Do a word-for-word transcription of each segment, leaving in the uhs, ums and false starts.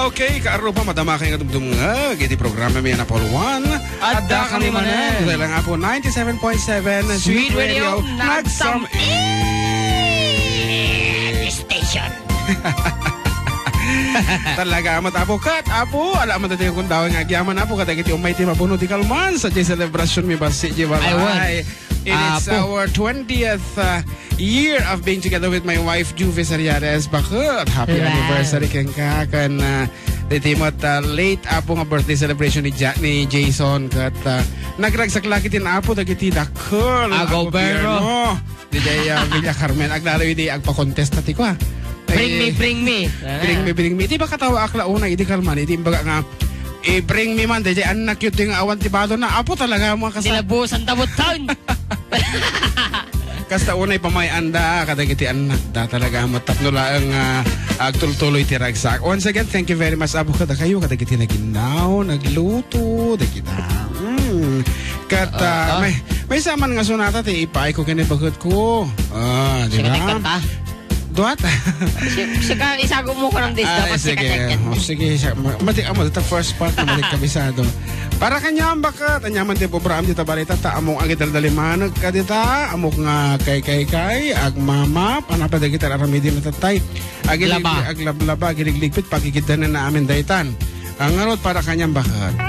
Okay, kaarrupa, madama kayo nga dumdumngeg iti programa mi a Napolwan. Adda kami manen. Dahil nga po, ninety-seven point seven Sweet Radio, nagsam-, Station. Talaga, amat, Apo. Kat, Apo, ala, amat, ati, kung daw nga agyaman, Apo, kadagiti umay ti mapuno ti kalman sa di celebration mi basi, di ba? Ay, wan. It is Apo. Our twentieth, uh, year of being together with my wife, Juve Sariares. Bakit? Happy Wow. anniversary kenka, kan, uh, diti met, uh, late Apo nga birthday celebration ni Ja-, ni Jason. Kat, uh, nagragsak lagi tin Apo, dagiti dakkel, Ah, Apo gobyerno. Pierno. Didiay, uh, Villa Carmen. Aglalo idi agpakontesta ti kua. Bring me, Eh, bring me. Ah. Bring me, bring me. Di ba katawa akla una, idi kalman, idi imbaga nga, eh, bring me man, didiay annak yun, di nga awan ti balo na. Apo talaga, mga kasa- Nilabusan ta buton. Kasta unay pamay-anda, kadagiti annakda talaga, matapno laeng, ah, agtultuloy ti ragsak. Once again, thank you very much, Apo, kadakayo, kadagiti naginnaw, nagluto, dagita. Mm. Kat, ah, Ah, ah. may, may saman nga sonata, ti ipaay ko kini baket ko. Ah, di Sige, ba? Kanta. Duat. Si-, sika, isago mo ko ng disco, Ay, pag sige. Sika, Oh, sige, siya. Ma-, mati-, amo, ito first part na malik kabisado. Para kanyang bakat, anyaman ti program dita balita, ta among agidaldalimanag ka dita, amok nga kay, kay, kay, agmamap, anapa dagita aramidi na tatay. Agilig-, Laba. Aglablaba, agiligligpit, pagigiddan na amin daytan. Ang ngarot para kanyang bakat.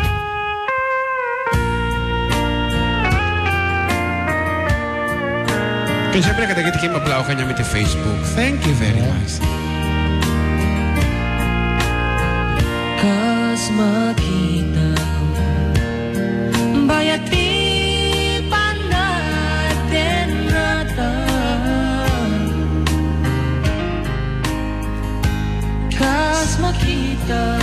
Kaya siyempre, kadagiti kimablaw kanyang iti Facebook. Thank you very much. Kas makita, bayat ti panatenatan. Kas makita,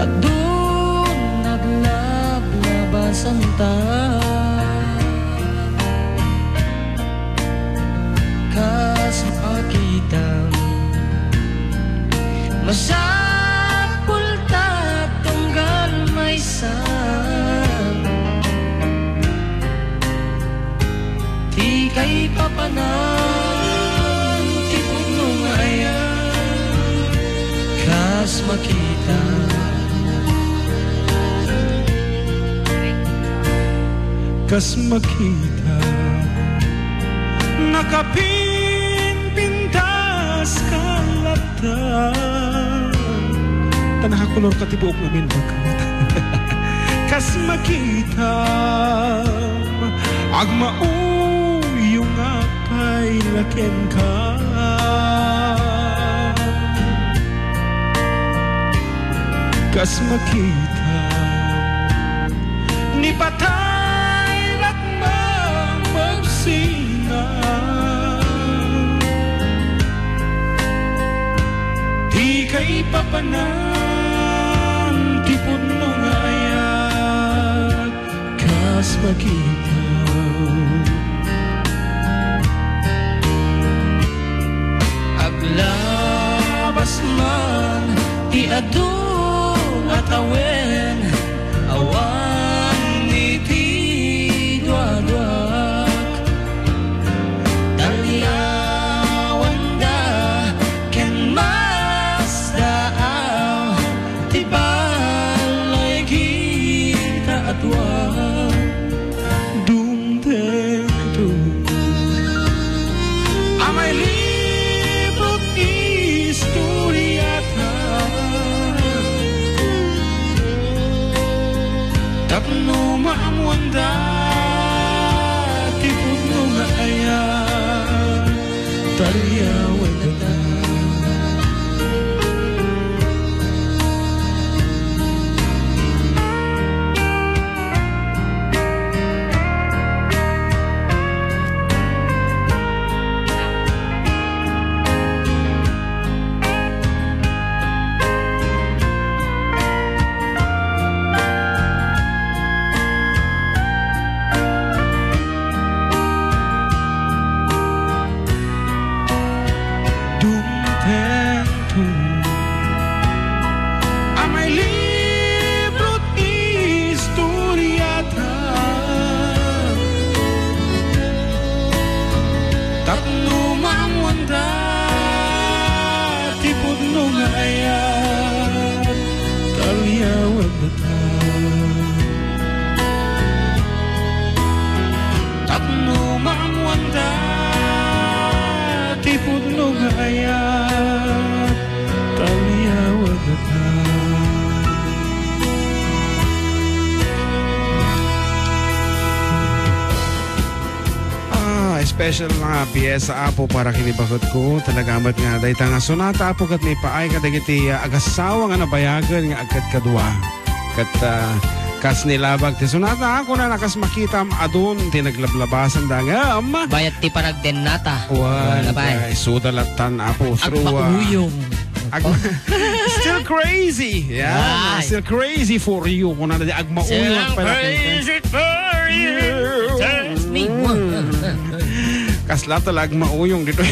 adun naglablabasanta. Kas makita, masapul ta tunggal maysa. Ti kaipapanan ti pudno nga ayat, kas makita. Kas makita, nakapinpintas ka latta. Ta nakakolor ka ti buok ngamin, baket. Kas makita, agmauyong nga pay la kenka. Kas makita, ni patay lat mamagsinga. Ti kaipapanan ti pudno nga ayat, kas makita. Aglabas man ti adu a tawen, awan iti duaduak. Talyawanda ken masdaaw ti balay kita a dua. Dumtengto. Amay libro ti istoriata. Tapno maammoanda ti pudno nga ayat. Talyawenda. Nga ayat, taliawadka. Ah, special nga piyesa, Apo, para ken ni baketko. Talaga met nga dayta nga sonata, Apo, ket maipaay kadagiti, ah, agassawa nga nabayagen nga agkadkadua. Ket, ah, kas ni labag ti sonata, kunana, kas makitam, adun ti naglablabasanda ngem. Bayat ti panagdennata. Wen, labay. Isuda lattan, Apo, through, ah, agmauyong. Agma-, still crazy. Yan, ah, still crazy for you. Kunana, agmauyong. Still pala, crazy for you. Turns me on. Kasla talaga agmauyong dito.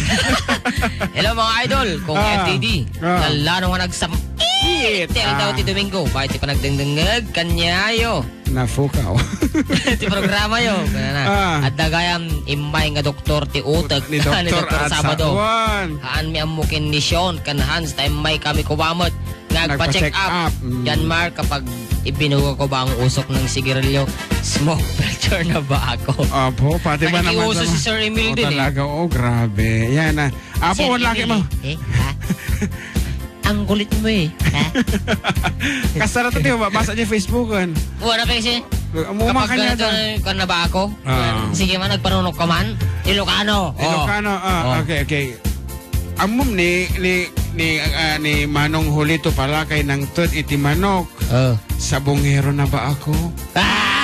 Hello, mga idol. Kung, ah, F D D, ah, nalano nga nagsam-, It. Ti aldaw ti Domingo, bay ti panagdengdengngeg kaniayo. Nafukaw. Ti programayo, kunana. Ah. Adda gayam immay nga doktor ti utek. Ni Doktor Sabado. Haan mi ammo ken ni Sean, ken Hans, ta immay kami kumamet nga agpa-check up. Nagpa-check up. Mm. Dian, Mar, kapag ibinugako ba ang usok ng sigarilyo, smoke culture na ba ako? Opo, pati ba naman nakikiuso sa si Sir Emil din, eh. Talaga, oh, grabe. Yan, ah. Apo, Sir Emil, eh. Ha? Ang kulit mo, eh. Ha? Kasarap ti mabasa niya Facebookan. Wala pa kasi. Kapag kanya ganito, ta, eh, kan na ba ako? Ah. Sige man, nagpanunok ka man. Ilocano. Oh. Ilocano, ah, oh, okay, okay. Ammom ni, ni, ni, ah, ni Manong Julito pala kay nangted iti manok. Oh. Sabongero na ba ako? Ah!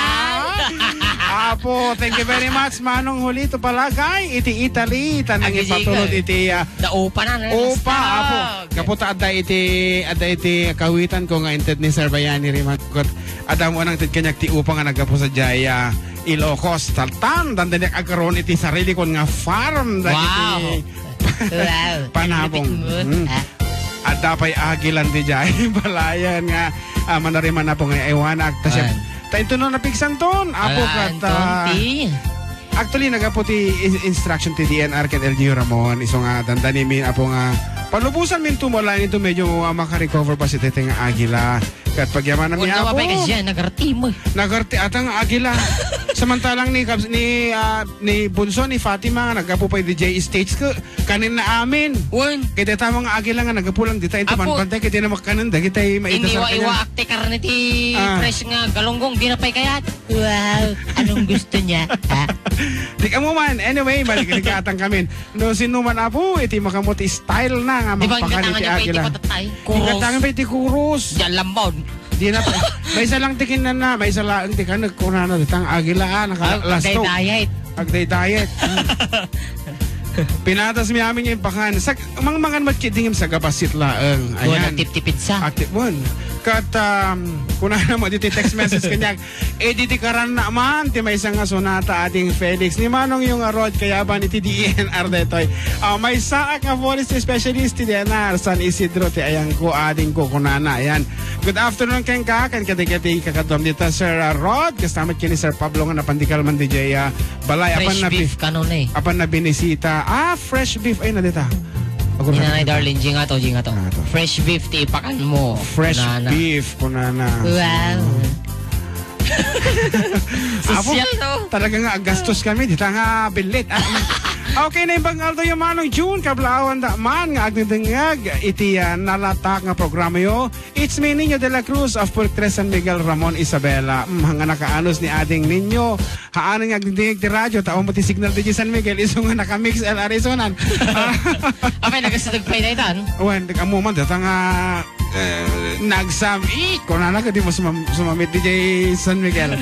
Apo, thank you very much, Manong Julito Palagay, iti Italy, tan nangipatulod iti, ah, upa na, no? Upa, Apo. Gapu ta adda iti, adda iti kawitan ko nga inted ni Sir Bayani Riman. Ket adda mo nangted kaniak ti upa nga naggapu sadiay, ah, Ilocos. Taltan, dandaniak agkaroon iti sarili kon nga farm. Dagiti, wow. Wow. Panabong. Ano mo? Mm. Ah. Adda pay agilan diay balayan nga, ah, manariman na po nga iwanak. Ta siya, ta intono napigsanton, Apo, ket, ah, actually, nagapu ti in-, instruction ti D N R ken L G U Ramon. Isu nga dandani mi, Apo, nga palubosan mi intono, laeng intono medyo, ah, makarecover pa si Tete nga agila. Ket pagyamanan mi, Apo. Nagarti mo. Nagarti, atang agila. Samantalang ni Kabs-, ni, ah, ni Bunso, ni Fatima, nga naggapu pay diay stage ko. Kanen na amin. Wen. Kay dayta nga agila nga nagapu lang dita, into Apo, manpantay, kay di na makanen, dagitay maita sa kanya. Iniwa-iwaak ti karne ti, ah, fresh nga galunggong, di na pay kayat. Wow, anong gusto niya? Ha? Di ka mo man. Anyway, balik-balik atang kami. No, sino man, Apo, iti makamu ti style na nga magpakan iti agila. Di ba, ingatangan niya pa iti patatay? Ingatangan pa iti kuros. Diyan lambon. Di na, maysa lang ti kinana, maysa lang ti kanag kunana, datang agila, ah, naka-, ah, last talk. Agdaydiet. Agdaydiet. Hmm. Pinatas mi amin nga impakan. Sa, mangmangan met ketdi ngem sa gabasit laeng. Ayan. Tiptipid sa. Active mo. Ket, um, kunana mo, diti text message kaniak. Eh, didikaran na man, ti maysa nga sonata, Ading Felix. Ni Manong yung arod, kayaban iti D N R detoy. Ah, maysaak nga forest specialist ti D N R, San Isidro, ti ayangko, adingko, kunana. Ayan. Good afternoon, kenka, ken kadagiti kakaduam dita, Sir, ah, Rod. Kasta met ken ni Sir Pablo nga napan di kalman diay, ah, balay. Fresh beef, kanon, eh. Apan na binisita. Ah, fresh beef. Ay, na dita. Ako na. Inanay Darlene, jingato, jingato. Ah, to. Fresh beef, ti ipakan mo. Fresh beef, kunana. Wow. Apo, sosyal, no? Talaga nga, aggastos kami. Dita nga, bilit. Ah, okay, naimbag nga aldaw, Manong June, kablaawan da man nga agdengdengngeg iti, ah, nalatak nga programa yo. It's me, Nino de la Cruz of Purok Tres San Miguel, Ramon, Isabela. Mm, nga nakaanos ni Ading Nino. Haan nga agdingdingig ti radio, ta umay ti signal diay San Miguel, isu nga naka-mix L R isu nan. Apay, nagasideg pay daytan? Wen, nag-ammo man, data nga, eh, nagsam-, eh, kunana ka, di mo sumam-, sumamit diay San Miguel.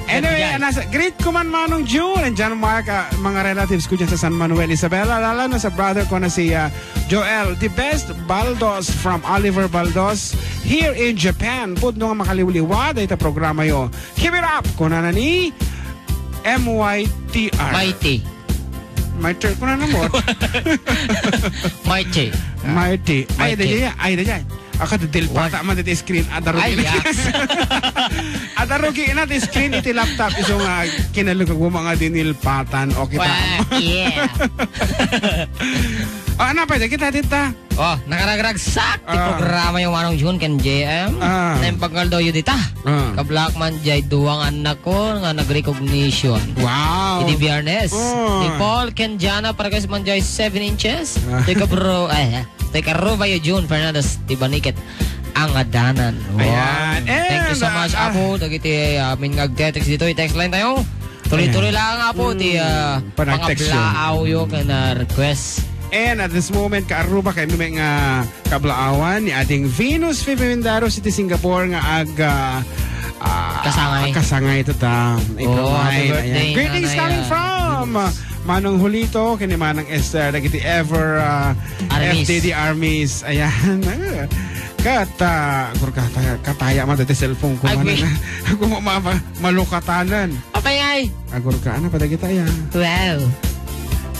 Anyway, anas, greet ko man, Manong June and John Mark, ah, mga relatives ko dyan sa San Manuel, Isabela, lalo na sa brother ko na si, ah, Joel, the best Baldos from Oliver Baldos here in Japan. Pudno nga makaliwliwa, dayta programa yo. Keep it up! Kunana ni M Y T R. Mighty. Mighty. Kunana mo. Mighty. Mighty. Ay, Mighty. Dayay, ay, dayay. Aka, dilpata man iti screen, adarugi. Ay, yaks. Adarugi na ti screen iti laptop, isu nga kinalukag mo nga dinilpatan, okay pa? Well, yeah. Ah, ano pa, kita, kita. Oh, nakaragragsak ti Ah. programa yung Manong Jun ken J M. Ah. Naimbag nga aldaw yu dita. Ah. Kablak man jay duwa nga anak ko nga nag-recognition. Wow. Iti Biyernes. Oh. Ni Paul ken Jana, parehas man jay seven inches. Ah. Ti kabro, ay, ah. Ti karuba yu, Jun Fernandez, ti baniket ang adanan. Wow. Ayan. Thank you so And, much, ah, Apo. Dagiti, ah, amin nga agtext dito, i-text line tayo. Tuloy-tuloy Ayan. lang, Apo, ti, Mm. ah, Panag-text yun. pangablaaw yu ken, ah, request. And at this moment, kaaruba kay mi nga kablaawan ni Ading Venus Fifimindaro, City Singapore, nga ag, ah, ah, Kasangay. kasangay ito ta. April Oh, happy nine. Ayan. birthday, Greetings Nanay, coming ah, from Venus. Manong Julito, kini Manang Esther, dagiti ever, ah, Armies. F D D Armies. Ayan. Kat, ah, agurka, ta-, kataya man ti cellphone ko. Ay, Manang, wait. Ako ma-, ma-, malukatanan. Apay ay? Agurka, ano pa dagita ya? Wow.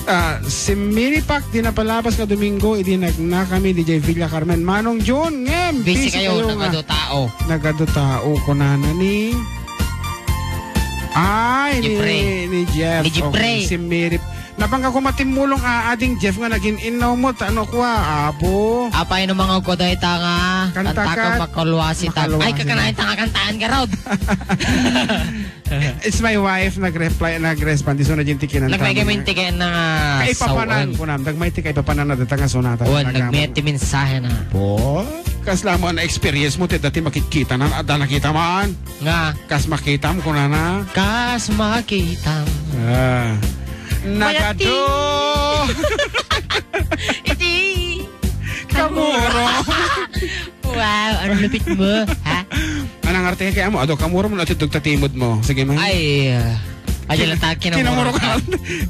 Ah, si Miripac, di napalabas nga Domingo, idi nagna kami, D J Villa Carmen. Manong Jun, ngem, Busy busy kayo, kayo nga. nagado tao. Nagado tao, kunana ni, ay, ni, Jeffrey. ni Jeff. Ni Jeffrey. Okay, si Miri. Napangka ko matimmulong, ah, ading Jeff nga nagin innaw mo, ta-, ano ko, ah, apo. Apay no mga ko dayta nga, Kanta kanta ka, ka, makalwasi ta. Ay, makalwasi kakanain ta. ta nga kantaan ka, Rod. It's my wife, nag-reply, nag-respond. Isu na din ti kinanta Nagmay kami mo. ti kaya na nga Kaipapanan sawan. ko nam. Nagmay ti kaipapanan na datang nga sonata. Wan, Nagam- nagmay ti mensahe na. Po? Kasla mo na experience mo, ti dati makikita na, ada nakita man. Nga. Kas makitam, kunana. Kas makitam. Ah. Mayat ti- Nagado. Iti. Kamuro. Wow, ang lupit mo, ha? Anang arte kaya mo? Ado, kamuro mo, natitog ta timod mo. Sige, man. Ay, ah, ay, Kin-, lata, kinamuro kinamuro ka. ka.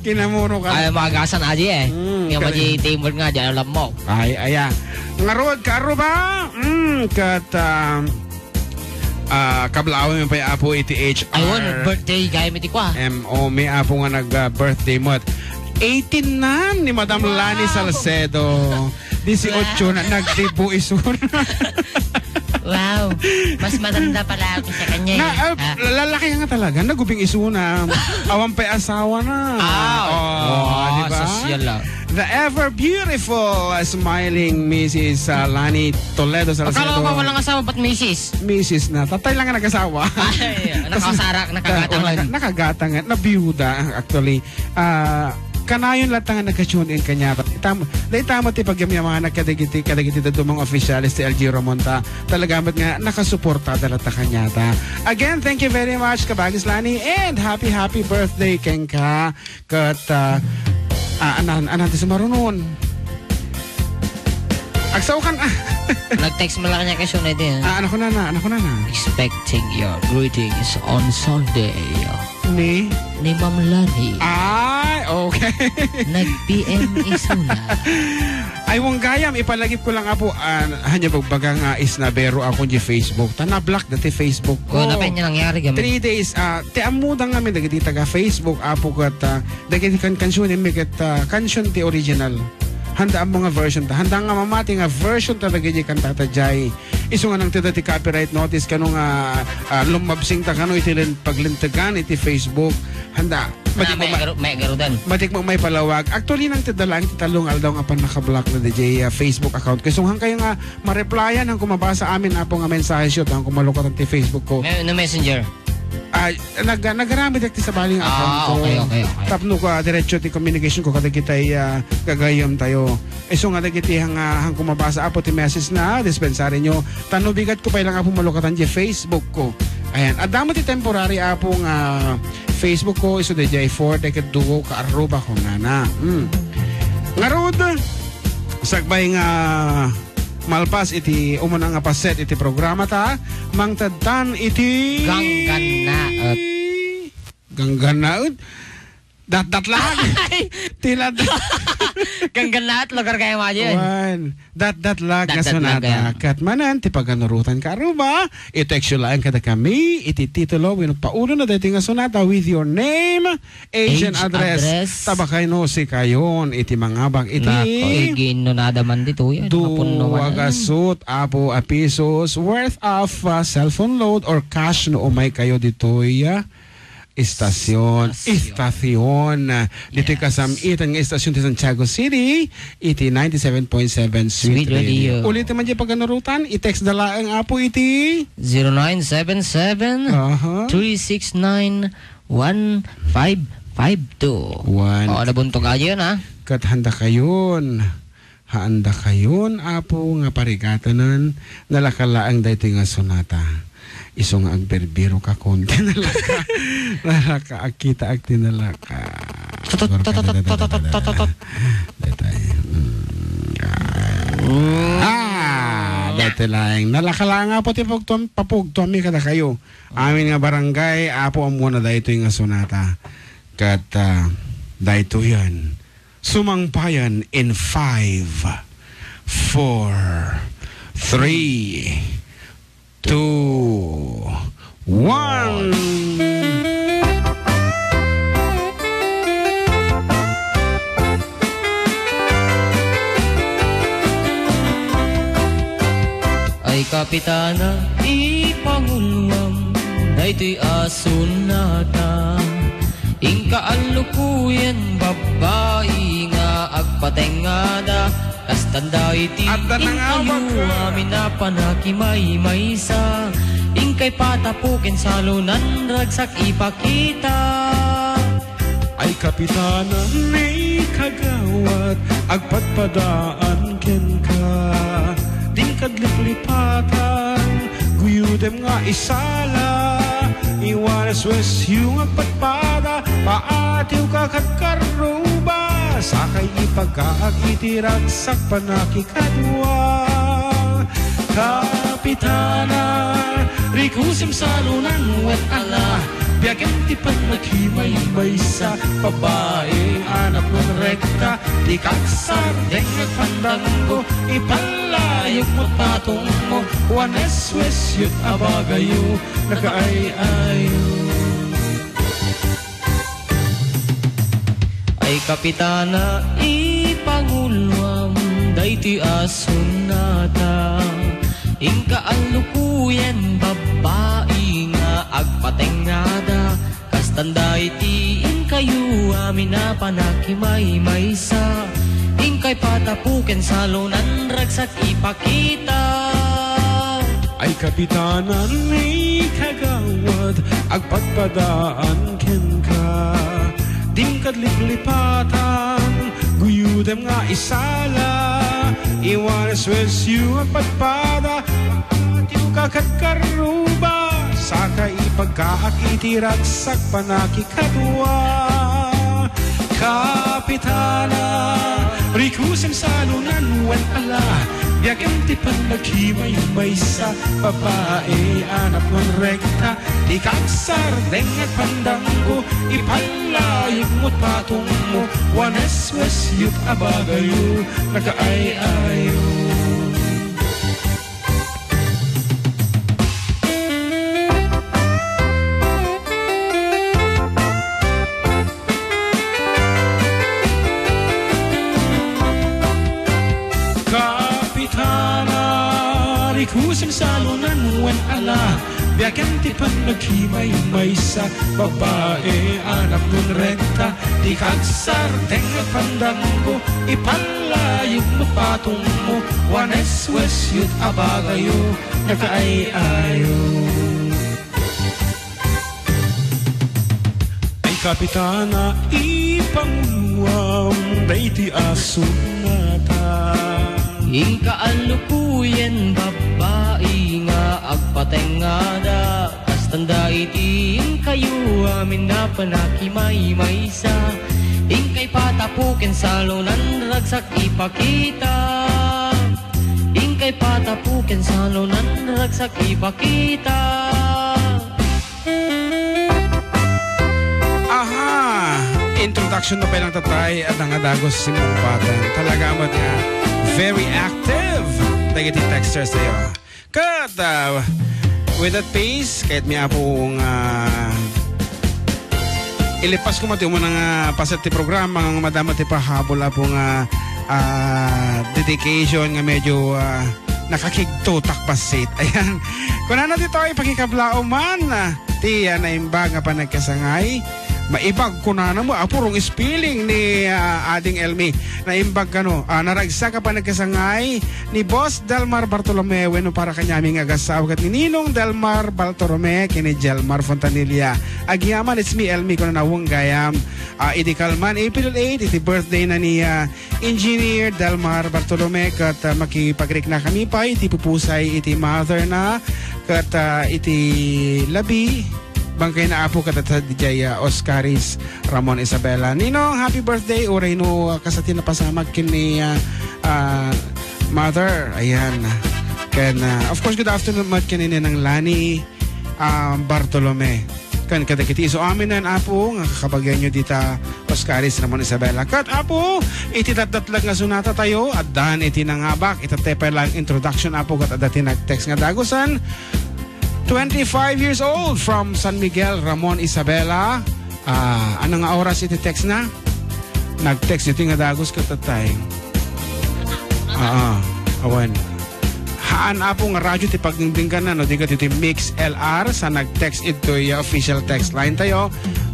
Kinamuro ka. Ay, maagasan, aji, eh. Mm, Nga kare- maji timod nga, di alam mo. Ay, aya. Ngarud, karuba? Mm, kat, ah, ah, kablaawan mi pay, apo, iti H R. Ay, won, birthday, gaya mi ti kwa. M O, may apo nga nag, ah, birthday mo. Eighteen na ni Madam Wow. Lani Salcedo. Dieciocho na, nagdibo isun. Wow. Mas matanda pala ako sa kanya, eh. Na, ah, Ah. lalaki nga talaga, nagubing isuna. Awan pa'y asawa na. Ah, Oh, oh, di ba? sosyal, ah. The ever beautiful, uh, smiling Missus, uh, Lani Toledo Salcedo. Akala ko ba walang asawa, ba't misis? Misis na. Tatay lang ang nag-asawa. Ay, Tas nakasara, nakagatang. Wala, nakagatang, nabiyuda, actually. Ah, kanayon latta nga nagka-tune in kaniata. Itam-, dayta met ti pagyamyaman kadagiti, kadagiti dadduma nga opisyales ti L G Ramon ta. Talaga met nga nakasuportada latta kaniata. Again, thank you very much, Kabagis Lani, and happy, happy birthday kenka. Ket, ah, ah, anan, anan ti sumarunon. Agsaokan, ah. Nag-text man lang niya kay Sunay din, ah. Ah, anak ko na na, anak ko na na. Expecting your greetings on Sunday. Ni? Ni Ma'am Lani. Ay, okay. Nag-P M isuna. Ay, wang gayam, ipalagip ko lang, apo, ah, hanya bagbaga nga isnabero ako di Facebook. Ta na-block dati Facebook ko. Oh, napay niya nangyari, gamin. Three days, ah, ti ammudan nga mi dagiti taga Facebook, apo, ket, ah, dagiti kan-, kansionen mi ket, ah, kansion ti original. Handa ammo nga version ta. Handa nga mamati nga version ta dagiti kantata jay. Isu nga nangted ti copyright notice kano nga, ah, lumabsing ta kano iti len-, paglentegan iti Facebook. Handa. Ah, Matik mo may ma-, garu-, may garudan. Matik mo may palawag. Actually, nangted lang ti tallo nga aldaw nga pannakablock na D J, ah, Facebook account. Kay sunghan kayo nga ma-replyan, hangko mabasa amin, apo, nga mensahe siyo, hangko malukatan ti Facebook ko. Me-, no Messenger? Ah, nag-, nagaramid ti sabali nga Ah, account ko. okay, okay, okay. Tapno ko, ah, diretso ti communication ko kadagitay, ah, gagayem tayo. Isu nga dagiti hang, ah, hangko mabasa, apo, ti message na, dispensary nyo. Tano bigat ko pay lang, apo, malukatan di Facebook ko. Ayan. Adda mo ti temporary, apo, nga Facebook ko, isu di jay four, deket duo, ka arroba ko nana. Hmm. Ngarud, sagbay nga malpas iti umuna nga paset iti programa ta, mangtedtan iti Ganggannaet. Ganggannaet. Datdatlag. Ay! Ti laddat. Gangganat, lugar kayo, Majin. Wan. Datdatlag nga Datdatlag sonata. Kaya. Ket manen, ti paganurotan ka, Aruba, i-text yo laeng kada kami, iti titulo, wenno paulo na daytoy nga sonata with your name, age, and Age, address. Address. Tabakay no sikayon, iti mangabak, iti Nako, iginno nada man ditoy, ay, mapunno Dua man. Gasut, apo a pisos worth of, uh, cellphone load or cash no umay kayo ditoy, uh, Istasyon. Istasyon. Istasyon. Dito'y Yes. kasam-itan nga istasyon ti Santiago City, iti ninety-seven point seven Sweet Sweet Radio. Radio. Ulit naman di pagkanurutan, i-text da laeng, Apo, iti Zero nine seven seven, Aha. three six nine, one five five two. One. Oo, nabuntog aja yun, ha? Kat handa kayon. Haanda kayon, Apo, nga parigatanan, nalaka laeng daytoy nga sonata. Isu nga agbirbiro ka kon ti nalaka, nalaka, agkita agti nalaka. Daytoy. Mm. Ah, daytoy laeng. Nalaka laeng, Apo, ti pagtuam, papugtuam mi kadakayo. Amin nga barangay, Apo, ammo na daytoy nga sonata. Kat, ah, daytoy yan. Sumangpayan in five, four, three, two, one. Ay, Kapitana, ipanguluam daytoy a sonata. Inka allukuyen babbai nga agpatengngada, kastan daydi Adda na nga inkayo amin a panakimaymaysa. Inkay patapuken salonan ragsak ipakita. Ay, Kapitana, ni kagawad, agpadpadaan kenka. Dinkad liplipatan, guyudem nga isala. Iwanes wes yu nga padpada, paatiw ka kad karruba. Sakay ipagaak iti ragsak panakikadua. Kapitana, rikusim salonan wen ala, biagem ti pannakimaymaysa, babai a napnon rekta, ti kagsardeng nga pandango, ipallayek mo patongmo, wanes wes yut a bagayo, nakaay-ayo. Ay, Kapitana, ipanguluam daytoy a sonata. Inka allukuyen babbai nga agpatengngada. Kastan daydi inkayo amin a panakimaymaysa. Inkay patapuken salonan ragsak ipakita. Ay, Kapitana, ni kagawad, agpadpadaan kenka. Dinkad liplipatan, guyudem nga isala. Iwanes wes yu nga padpada, paatiw ka kad karruba. Sakay ipagaak iti ragsak panakikadua. Kapitana, rikusim salonan wen ala, biagem ti pannakimaymaysa, babai a napnon rekta, ti kagsardeng nga pandango, ipallayek mo patongmo, wanes wes yut a bagayo, nakaay-ayo. Kapitana, rikusim salonan wen ala, biagem ti pannakimaymaysa, babai a napnon rekta, ti kagsardeng nga pandango, ipallayek mo patongmo, wanes wes yut a bagayo, nakaay-ayo. Ay, Kapitana, ipanguluam daytoy a sonata. Inka allukuyen babbai nga agpatengngada. Kastan daydi inkayo amin a panakimaymaysa. Inkay patapuken salonan ragsak ipakita. Inkay patapuken salonan ragsak ipakita. Aha! Introduction na pay lang tatay, adda nga dagus simumbatan. Talaga met nga very active dagiti texters tayo. Ket, ah, with that pace, ket mi, Apo, nga ilipas ko met ti umuna nga paset ti programa nga madama ti pahabol, Apo, nga, ah, dedication nga medyo, ah, nakakigtutak bassit. Ayan. Kunana ditoy, pakikablaw man, ah, ti, ah, naimbag nga panagkasangay. Maibag kunana mo, Apo, wrong spelling ni, ah, Ading Elmi. Naimbag kano, ah, naragsak a panagkasangay ni Boss Delmar Bartolome wenno para kaniami nga agassawa ket ni Ninong Delmar Bartolome ken ni Jelmar Fontanilla. Agyaman, it's me, Elmi, kunana, wen gayam. Ah, idi kalman, April eight, iti birthday na ni, ah, Engineer Delmar Bartolome, ket, ah, makipagriknakami pay iti pupusay iti mother na, ket, ah, iti labi, bangkay na, Apo, ket adda diay, ah, Oscaris Ramon Isabela. Ninong, happy birthday. Uray no, ah, kasla ti napasamak ken ni, ah, ah, mother. Ayan. Ken, ah, of course, good afternoon met ken ni Ninang Lani, ah, Bartolome. Ken kadagiti isu amin, Apo, nga kakabagianyo dita Oscaris Ramon Isabela. Ket, Apo, iti datdatlag nga sonata tayo, addan iti nangabak, itattay pay lang introduction, Apo, ket adda ti nag-text nga dagusen. Twenty-five years old from San Miguel, Ramon Isabela. Ah, ano nga oras iti text na? Nag-text iti nga dagus ket tatay. Ah, awan. Haan, Apo, nga radyo ti pagdingdinggan na, no? Di ka ti Mix L R sa nag-text itoy official text line tayo.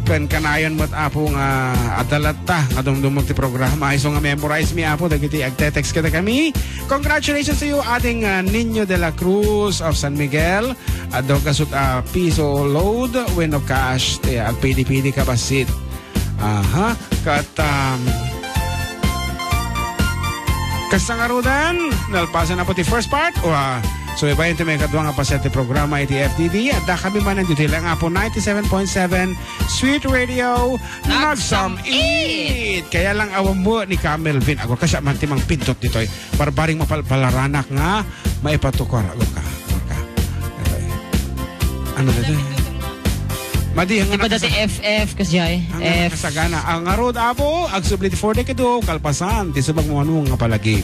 Ken kanayon met, Apo, nga adda latta nga dumdumog ti programa. Isu nga memorize mi, Apo, dagiti agte-text kadakami. Congratulations to you, Ading, ah, Nino de la Cruz of San Miguel. Adda kasut a piso load wenno cash, ti agpidi-pidi ka bassit. Aha. Ket, um, kasta ngaruden, nalpasen, Apo, ti first part. Wa, so, ibayen ti maikadua nga paset ti programa iti F D D. Adda kami manen ditoy lang, Apo, ninety-seven point seven Sweet Radio. Nagsam-it! Kaya lang awan mo ni Ka Melvin. Agor ka siya man ti mangpindot ditoy. Barbaring mapalpalaranak nga maipatukor. Agor ka. Agor ka. Ano na to? Madi, ang Di ba anak dati sa F F, kas Jai? Ang anak F. Sagana. Ang ngarud, Apo, agsubli ti four decade, kalpasan, ti subag mo ano nga palagi.